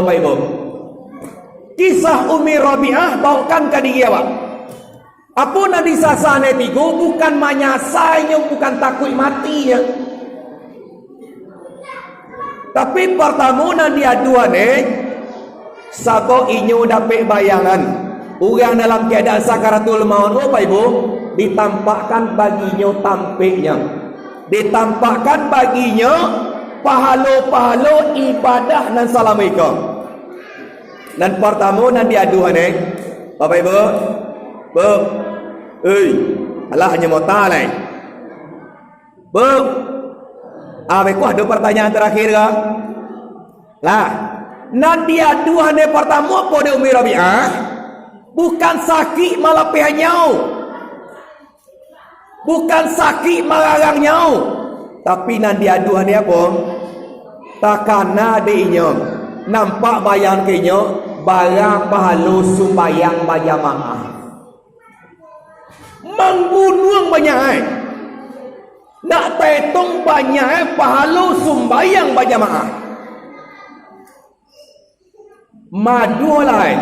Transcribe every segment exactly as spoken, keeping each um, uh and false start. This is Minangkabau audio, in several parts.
Bapak Ibu, kisah Umi Rabi'ah baokan ka diri awak. Apo nan disasah nyo tigo, bukan manyasah inyo, bukan takuik mati inyo. Tapi partamo nan diaduan, eh, sabab inyo dapek bayangan, urang dalam keadaan sakaratul maut, Bapak Ibu, ditampakkan baginyo tampeknyo, ditampakkan baginyo pahalo-pahalo ibadah nan salamo iko. Nan partamo nan diaduan, eh, Bapak Ibu, Bu, hei, alah hanyo mota lai. Bu, ah, beko ado partanyaan tarakhir ko? Lah, nan diaduan nan partamo apo dek Umi Rabi'ah? Bukan sakik malapeh nyau. Bukan sakik mararang nyau. Tapi nan diaduan nan apo? Takana dek inyo. Nampak bayangan ka inyo, bara pahalo sumbayang bajamaah. Manggunuang banyak ai. Nak taetong banyak ai pahalo sumbayang bajamaah. Maduah lai.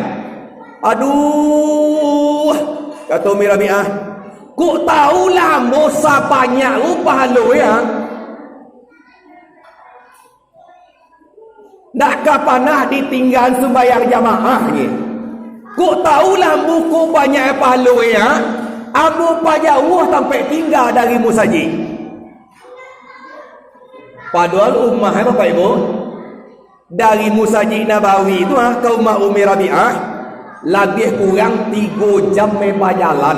Aduh, kato Umi Rabi'ah, kok tahu lah ambo sabanyak tu pahalo ya. Ndak ka panah ditinggaan sumbayang jamaah ni. Kok tahu lah ambo kok banyak pahalo ya, ambo pajauah tampek tingga dari musajik. Padohal umah, eh, Bapak Ibu, dari Musajik Nabawi tu, ah, ka umah Umi Rabi'ah, labiah kurang tigo jam bajalan.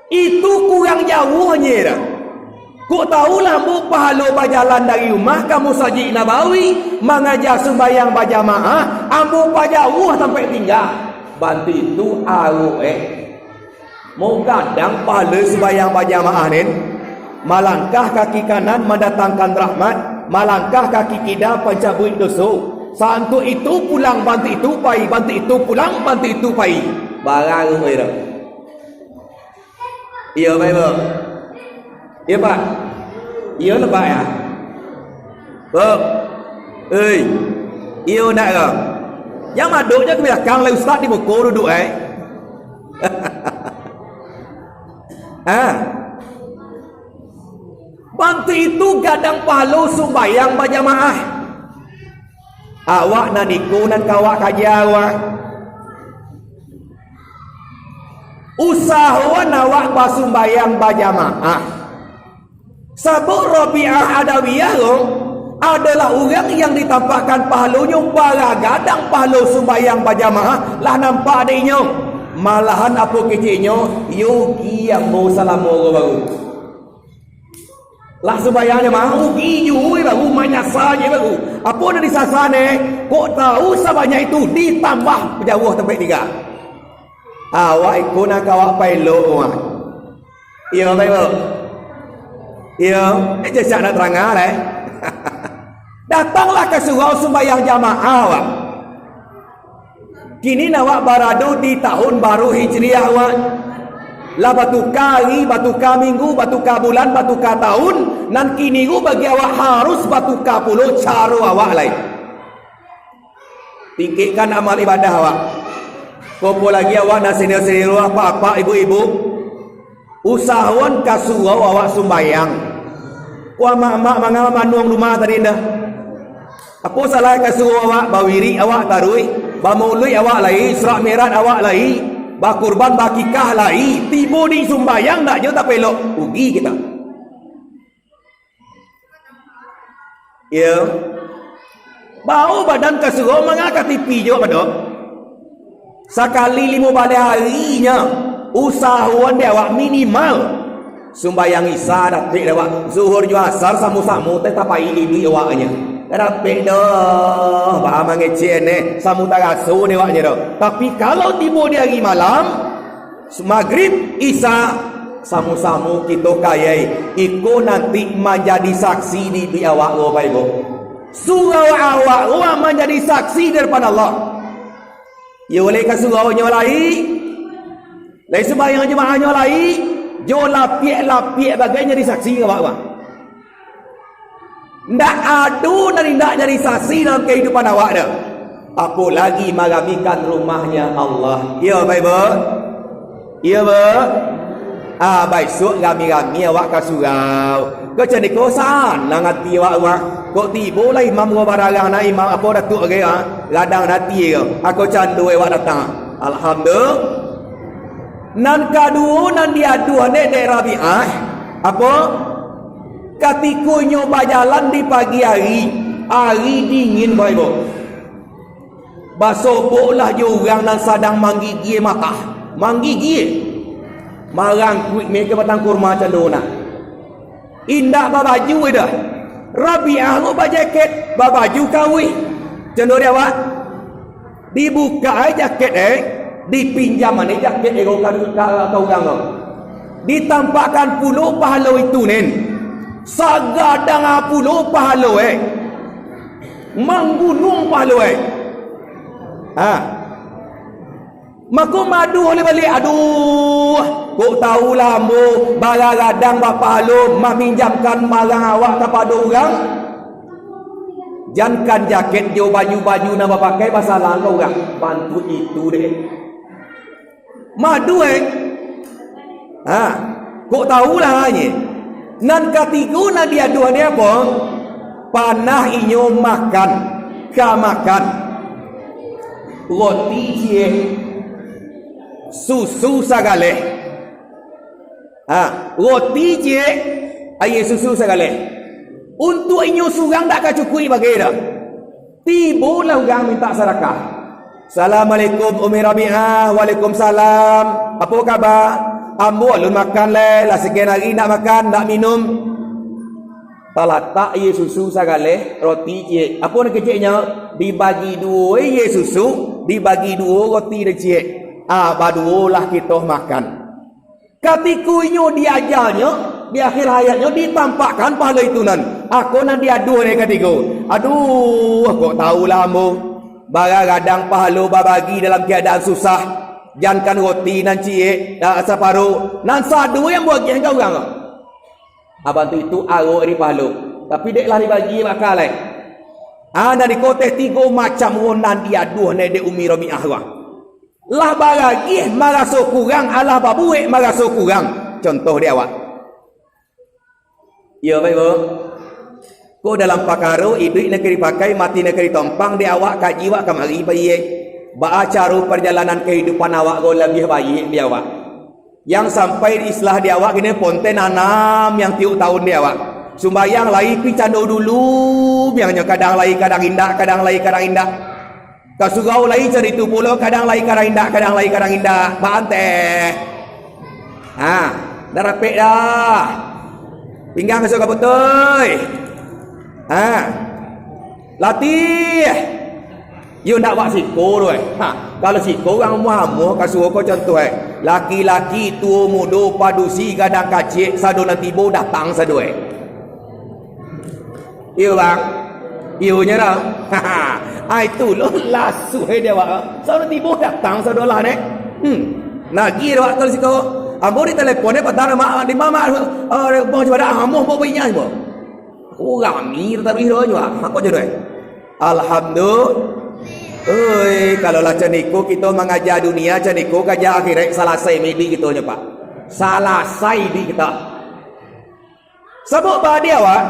Itu kurang jauahnyo dah. Kok tahu lah ambo pahalo bajalan dari umah ka Musajik Nabawi, mangaja sumbayang bajamaah, ambo pajauah tampek tingga. Bantu itu arok, eh. Mau gadang pahala sumbayang bajamaah nen, malangkah kaki kanan mandatangkan rahmat, malangkah kaki kida pancabuik doso. Saantuk itu pulang, bantuk itu pai, bantuk itu pulang, bantuk itu pai. Barang tu. Iyo, baik, Bok. Iyo, Pak. Iyo, lepak ya. Bok. Hei. Iyo, nak ke? Yang maduknya ke belakang lah, ustaz di muka duduk, eh. Ah. Bantu itu gadang pahalo sumbayang bajamaah. Awak nan iko nan ka awak kaja awak. Usahoan awak basumbayang bajamaah. Sabab Rabi'ah Adawiyah tu adalah urang yang ditampakkan pahalonyo, bara gadang pahalo sumbayang bajamaah, lah nampak dek inyo. Malahan apo keceknyo, yo rugi ambo salamo ko baru. Lah sumbayang jamaah, rugi juo baru, manyasa je baru. Apo nan disasa ne? Kok tahu sabanyak itu, ditambah jauah tampek tingga. Awak iko nak awak pailok rumah. Iyo, Bapak Ibu. Iyo, eh, cacak nak terang lah, eh. Datanglah ka surau sumbayang jamaah, awak. Kini awak barado di tahun baru Hijriah, awak. Lah batuka ari, batuka minggu, batuka bulan, batuka tahun, nan kini ko bagi awak harus batuka pulo caro awak lai. Tingkekkan amal ibadah awak. Apo lagi awak nan senior-senior, apak-apak, ibu-ibu, usahoan ka surau awak sumbayang. Ko amak-amak manga manuang rumah tadi ndak? Apo salah ka surau awak, bawirik awak taruih, bamauluik awak lai, Isra Mi'raj awak lai, bakurban, bakikah lai, tibo di sumbayang ndak jo tapelok, rugi kita. Iyo. Bao badan ka surau manga ka T V jo, Pak Dok. Sakali limo baleh arinyo, usahoan dek awak minimal sumbayang Isya dapek dek awak, Zuhur jo Asar samo-samo teh tapai iduik awaknyo. Dapek doh, baa mangecek neh, samo taraso dek awaknyo doh. Tapi kalau tibo di ari malam, Magrib, Isya, samo-samo kito kayai. Iko nanti manjadi saksi di, di awak ko, Bapak Ibu. Surau awak ko manjadi saksi di depan Allah. Iyo, lai ka suraunyo lai, lai sumbayang jamaanyo lai, jo lapiak-lapiak bagai jadi saksi ka awak ko. Ndak ado nan indak jadi saksi dalam kahidupan awak doh. Apolagi maramikan rumahnya Allah. Iyo, Bapak Ibu? Iyo, Bu? Ah, baisuak rami-rami awak ka surau. Kok candiko sanang ati awak, Mak. Kok tibolah imam ko bararang, nah, imam apo, datuak ko, ah, gadang ati ko. Ako cando awak datang. Alhamdulillah. Nan kaduo nan diaduah dek, dek Rabiah, apo? Katiko inyo bajalan di pagi ari, ari dingin, Bapak Ibu. Basoboklah jo urang nan sadang manggigia matah, manggigia, marangkuik meh ka batang kurma cando nah. Indak babaju doh. Rabiah ko bajakek, babaju kawih. Cando di awak. Dibukak ai jakek, eh, dipinjam ai jakek, eh, ka, ka, ka urang ko. Ditampakkan pulo pahalo itu nen. Sagadang pulo pahalo, eh. Manggunuang pahalo, eh. Ha. Mako maduah lai baliak, "Aduh, kok tahulah ambo, bara gadang bapahalo maminjamkan barang awak kapado urang? Jankan jakek jo baju-baju nan bapakai basalah ka urang." Bantuak itu deh. Maduah, eh. Ha, kok tahulah nyo. Nan katigo nan diaduah ni apo? Panah inyo makan, ka makan roti ciek, susu sagaleh. Ha, roti ciek, aia susu sagaleh. Untuak inyo surang dak ka cukuik bagai doh. Tibolah urang mintak sadakah. "Assalamualaikum, Umi Rabiah." "Waalaikumsalam. Apo kaba?" "Ambo alun makan lai, lah sakian ari ndak makan, ndak minum." Talatak aia susu sagaleh, roti ciek. Apo nan keceknyo? Dibagi duo aia susu, dibagi duo roti nan ciek. Ah, baduolah kito makan. Katiko inyo di ajalnyo, di akhir hayatnyo, ditampakkan pahalo itu nan, ako nan diaduah dek katigo. "Aduh, kok tahulah ambo, bara gadang pahalo babagi dalam keadaan susah, jankan roti nan ciek, ah, saparo, nan sado yang bagian ka urang." Abang tu itu arok di pahalo, tapi dek lah dibagi bakal lai. Ah, nan di koteh tigo macam nan diaduah dek Umi Romiah tu. Lah baragiah maraso kurang, alah babuek maraso kurang. Contoh di awak. Iyo, baik, Bu. Ko dalam pakaro iduik nan ka dipakai, mati nan ka ditompang, di awak kaji wak kamari paiye. Baa caro parjalanan kahidupan awak ko labiah baiak di awak. Yang sampai di islah di awak kini ponten anam yang tiok tahun di awak. Sumbayang lai pi cando dulu, biangnyo kadang lai, kadang indak, kadang lai, kadang indak. Ka surau lai cari tu pulo, kadang lai kadang indak, kadang lai kadang indak. Banteh. Ha, dah rapek dah. Pinggang asuak ka putui. Ha. Latih. Yo ndak bak siko tu, eh. Ha, kalau siko urang amuah-amuah ka suruh ko contoh, eh. Laki-laki tuo mudo padusi gadang kaciak sado nan tibo datang sado, eh. Iyo, Bang. Iyo nyo dah. Ai, tu lo lasuah dia, Bang. Sado tibo datang, sado lah, nek. Hmm. Nagih dia, Bang, kalau siko. Ambo di telepon, eh, patah, mak, di mamak, eh, bang, cuba dah, amuah, bawa bainya, cuba. Urang ni, tatapi dah, cuba. Mak, kok jodoh, eh? Alhamdulillah. Oi, kalau lah candiko, kito mangaja dunia, candiko, kaja akhirat, salasai midi kito nyo, Pak. Salasai di kito. Sabab baa di awak,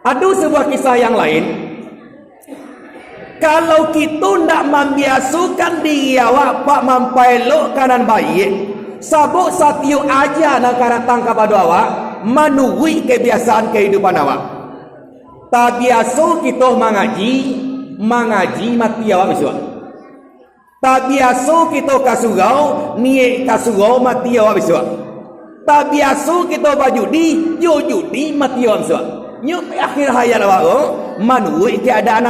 ado sabuah kisah yang lain. Kalau kito ndak mambiasokan diri awak, Pak, mampaelokkan nan baiak, sabab satiok aja nan ka datang kapado awak, manuruik kabiasaan kahidupan awak. Tabiaso kito mangaji, mangaji mati awak bisuak. Tabiaso kito ka surau, niaik ka surau, mati awak bisuak. Tabiaso kito bajudi, jo judi, mati awak bisuak. Nyo akhir hayat awak ko, manuruik keadaan awak.